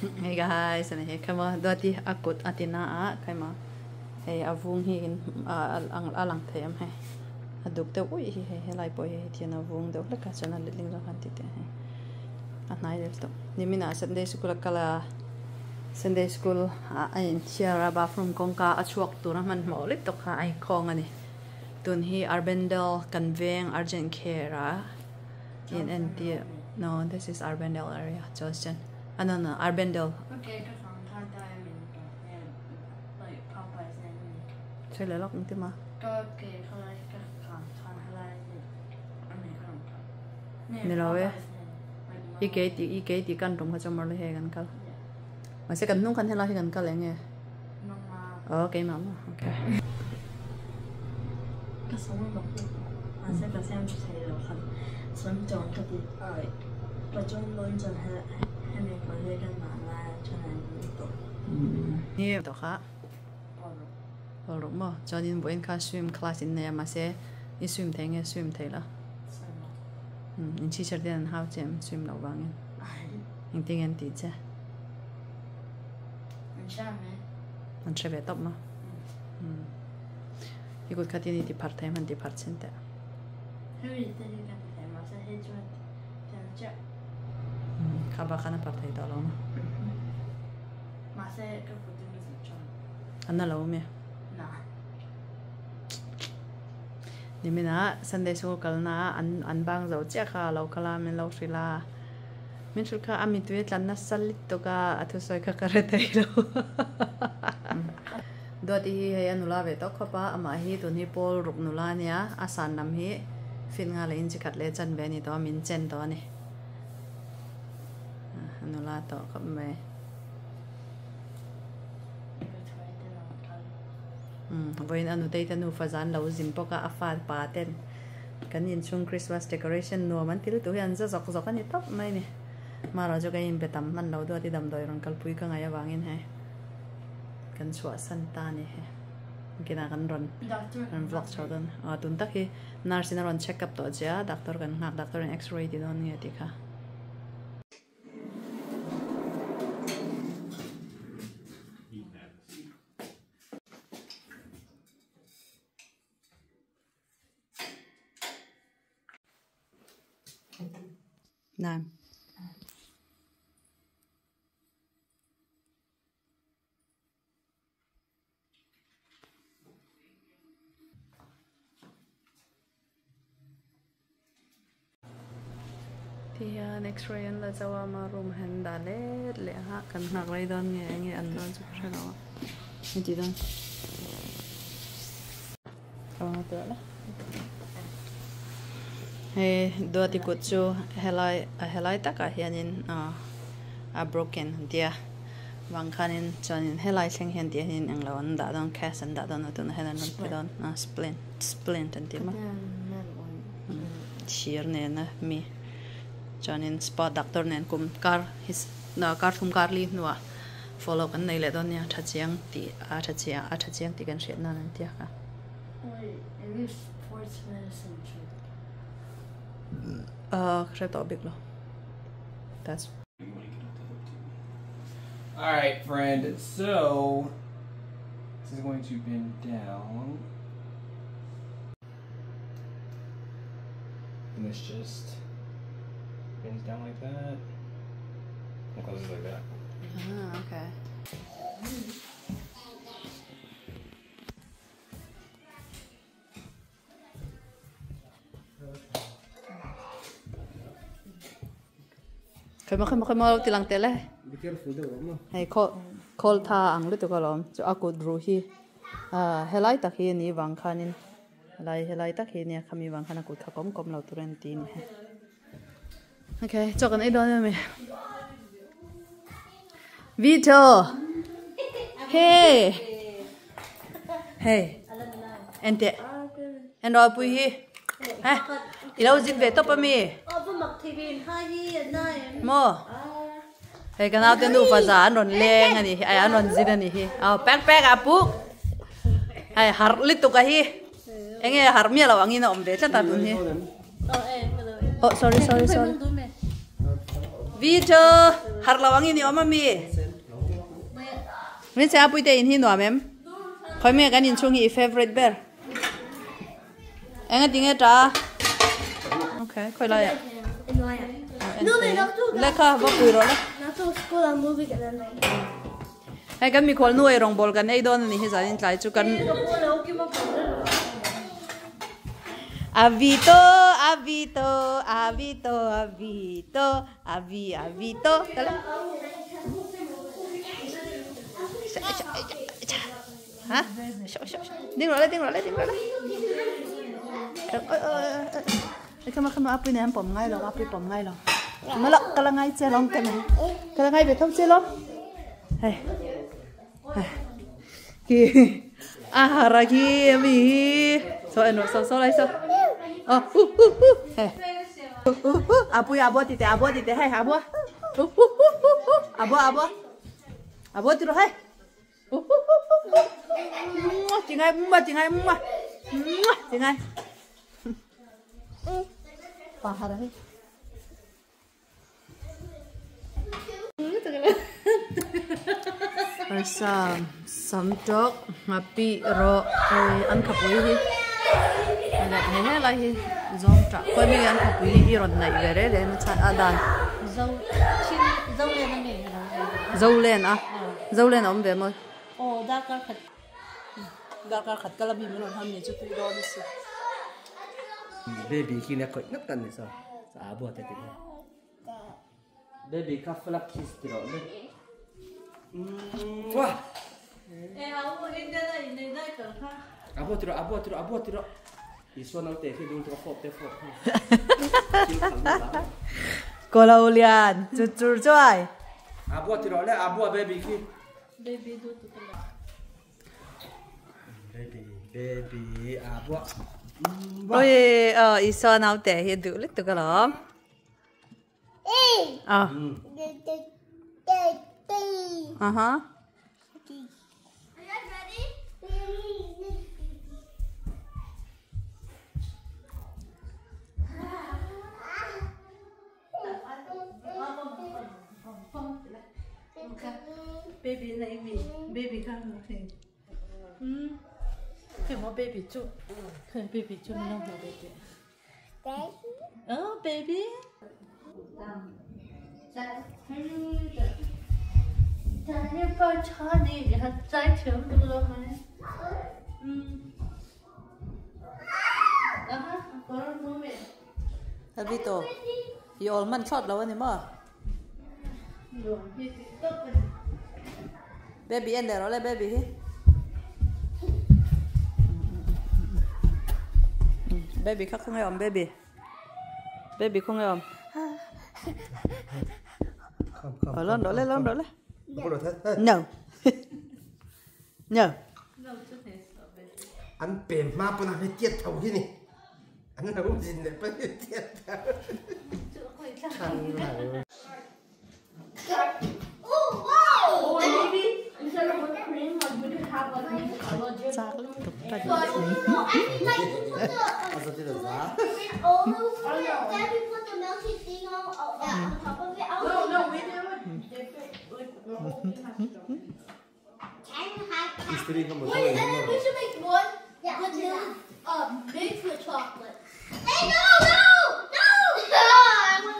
Hey guys, ani he khama duati a kut a ti na a khaima hei a vung hi in a lang thei em hei a duk deuh uih hi hei helai pawh hi hetiang a vung deuh hlek a chuan a letling zawk khan ti teh hei a hnai leh tawh niminah sunday school a kal a sunday school ah a inthiar a bathroom kawngka a chhuak tur a hmanhmawh lek tawk kha a inkhawng a ni tun hi Urbandale kan veng urgent care ah. In entir no this is Urbandale area Charleston ah no no Urbandale Sawi leh lawk engtin maw Ni lo e i ke tih i ke tih kan tum kha chu mawle hei kan kal mahse kan hnung khan helai hi kan kal eng nge aw keimah maw okay. Ka sawi mak lutuk mahse ka siam tha thei lo khan chuan chuan ka ti aih ka chuan dawn chuan hemi kawr hi ka nah lai a chuan a in tawh. Ni tawh kha pawl ruk maw chuanin vawiin kha swim class in nei a mahse i swim thei nge swim thei lo in teacher ten an hau che em swim loh vangin engtin nge an tih che. An hre ve tawp maw i kut khat in i ti phar thei hman ti phar chin teh. Kha bak khan a phar thei tawh lo maw. A na lo mi. Niminah Sunday school kalna ah an bang zo chiah kha a lo kal a min lo hrilh a. Min hrilh kha a mitui a tlan nasa lutuk a, a thusawi kha ka hre thei lo. Duati hi hei a nula ve tawk khawp a, amah hi tun hi pawl ruk nula a nia, a san lam hi fit nga leh inchi khat leh chan ve a ni tawh a, min chen tawh a ni. A nula tawh khawp mai. Vawiin a nutei te nufa zan lo zin bawk a, a fa pa ten Kan inchhung Christmas decoration nuam an ti lutuk hi an za zawk zawk a ni tawp mai ni. Marawh chu ka inbe tam hman lo duat i damdawi rawn kalpui ka ngaih avangin hei kan chhuahsan ta a ni he. Kinah kan rawn rawn vlog chho dawn. Aw tun tak hi nurse in a rawn check up tawh che a, doctor kan nghak doctor in x-ray ti dawn nge tih kha. Nan. Ti hian x-ray an la chauh a ama room ah hian dah let leh a kan nghak rei dawn nge enge an dawn chu ka hre lo a heti dawn hei duati kut chu helai a helai takah hianin ah a broken an tia vang khanin chuanin helai thleng hian tih hianin englo an dah dawn cast an dah dawn a tunah hian an rawn pe dawn a splint splint an ti maw thir nena mi chuanin spa doctor nen kum kar kar thum kar li hnuah follow kan nei leh dawn nia tha chiang tih a tha chiang a tha chiang tih kan hriat nan an tia kha. Ahh ka hre tawh bik lo that's. Alright friend so this is going to bend down and this just bends down like that and closes like that. Ah, okay. Khoi ma khoi ma lo ti lang tel e. Be careful deuh rawh maw. Hei khawl khawl tha ang lutuk alawm chu a kut ruh hi ah helai tak hi ni vang khanin helai helai tak hi nia khami vang khan a kut kha kawm kawm lo tur a ni ti a ni he. Okay chaw kan ei dawn em Vito hey hey en teh en rawh pui hi he i lo zin ve tawp ami maw hei ka naute nupa za an rawn leng a ni hi ai an rawn zin a ni hi aw pek pek a puk hei harh lutuk a hi enge harh miah loh angin a awm ve tlat a tun hi. Oh sorry sorry sorry. Vito har lo angin i awm ami? Min che apui te in hi nuam em? Khawi me kan inchhung hi i favourite ber? Enga tinge ta? Okay, khawi lai ah? Lekha va pui rawh le. Hei kan mikhual nu ei rawngbawl kan ei dawn a ni hi zanin tlai chu kan Avito Avito Avito Avito Avi Avito kala ha ding rawh le ding rawh le ding rawh le oi oi oi khama khama apui nen an pawm ngai lo apui pawm ngai lo mala kala ngai che lawm ka nei kala ngai ve tho che lawm hei hei ki a hara ki ami hi so eno so so lai so oh hu hu hu hei hu hu apui abo ti te abo ti te hei abo hu hu hu hu hu abo abo abo ti ro hei hu hu hu hu hu ti ngai ma ti ngai ma ti ngai Pahara hi. Arsa sam tawk nghapih rawh hei an khapui hi leh he helai hi zawng tah khawi mi an khapui hi i rawn naih ve reng reng a chhan a dan Zolen a Zolen a awm ve maw darkar khat kal a mi min rawn ham ni chu tui dawn a si. Baby khi na khawih nghat kan ni saw a bua te ti Baby kha fala kiss ti rawh le. Wah. Abo ti rawh abo ti rawh abo ti rawh. Isua naute khi dul chu ka fawp te fawp. Kolo lian chu chur chuai. Abo ti rawh le abo baby khi. Baby du tu ka Baby baby abo. Oi Isua naute hi duh lutuk alawm. Ah. Aha. Baby na imi baby kha Khi mo baby chu baby chu no mo baby Oh baby Vito i awl hman thlawt lo a ni maw? Baby en leh rawh le baby hi. Baby kha khawnge awm baby. Baby khawnge awm. Ờ lon rawh le lon rawh le. No. No. An pem hma pawn a hetiat tho hi ni. An lo zin leh pawn hetiat tho. Than lo. Chak lutuk ta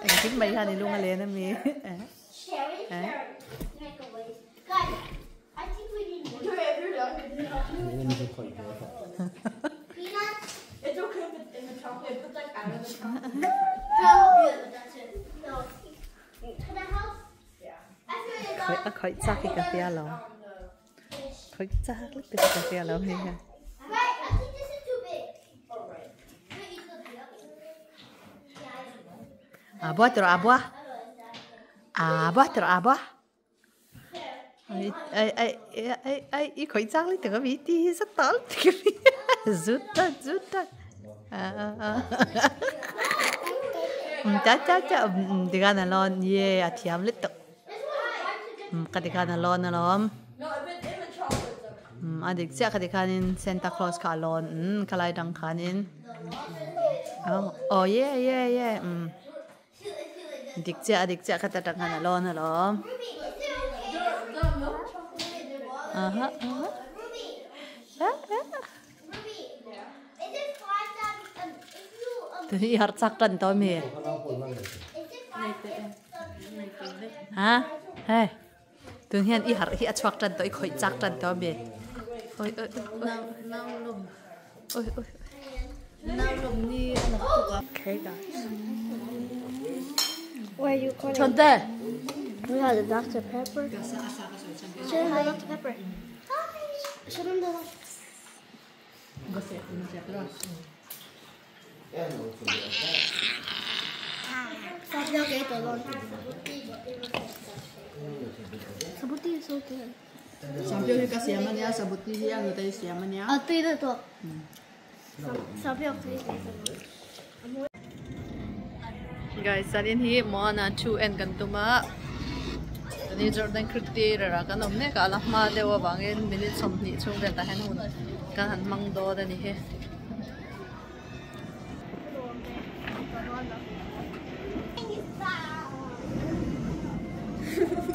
Engtin mai hian i lung a len ami A khawih chak hi ka hria lo. Khawih chak lutuk hi ka hria lo hei hian. A bua tawh a bua. A bua tawh a bua. Ai ai ai ai ai i khawih chak lutuk a mi ti hi zat tawh lutuk a mi. Zut ta zut ta. Cha cha cha tikhan a lawn ye a thiam lutuk. Ka tikhan a lawn alawm. A dik chiah ka tikhanin Santa Claus kha a lawn khalai dang khanin. Oh ye ye ye. Dik chiah a dik chiah kha ta tang khan a lawn alawm. Aha aha. Tui i harh chak tan tawh ami? Ha? Hei. Tun hian i harh hi a chhuak tan tawh i khawih chak tan tawh ami? Oi oi oi. Oi oi. Okay guys. Where are you calling? Chonte. We got the Dr. Pepper. Show them the Dr. Pepper. Show them the Sabuti is so good. Sampiau hi ka siam ania, sabuti hi a nute hi siam ania. Ah, 对对对。小票可以。 Guys, zanin hi Moana 2 en kan tum a, tuni Jordan Creek Theatre ah kan awm mek a, a la hma deuh avangin minute 20 chhung vel tah hian hun kan han hmang dawn a ni hi.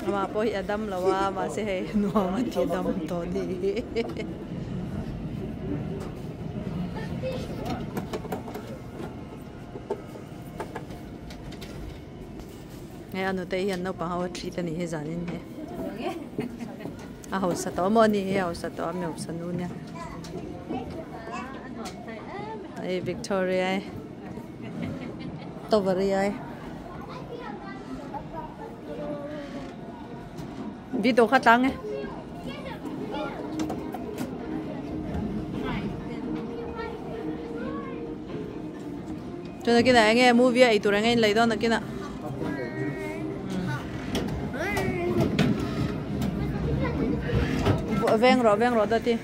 Amah pawh hi a dam lo a, mahse hei nuam a ti dam tawh a ni hi. Hei a nute hian naupang ho a treat a nih hi zanin hi. A hausa tawh maw a ni hi a hausa tawh a mi hausa nu nia. Hei Victoria i Tovaria i Video kha tlang e. Chuan nakinah eng nge movie a ei tur eng nge in lei dawn nakinah. Veng rawh veng rawh dawt i.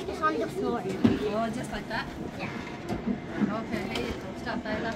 It's on the floor. Oh, just like that? Yeah. Okay, hey, stop there.